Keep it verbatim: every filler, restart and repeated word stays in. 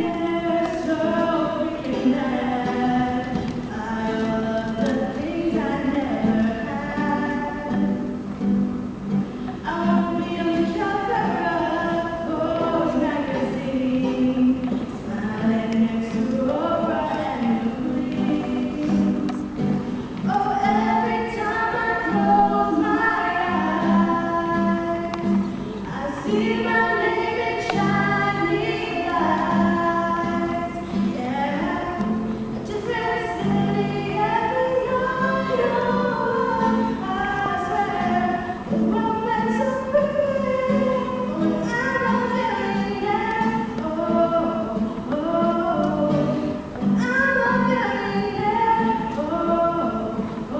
They're so freaking bad. I love the things I never had. I won't be on the cover of Vogue magazine, smiling next to Oprah and the Queen. Oh, every time I close my eyes, I see my name in shiny lights. Yeah, a different city every night. Oh, I swear the world meant to be. Oh, and I'm a millionaire. Oh, oh, oh.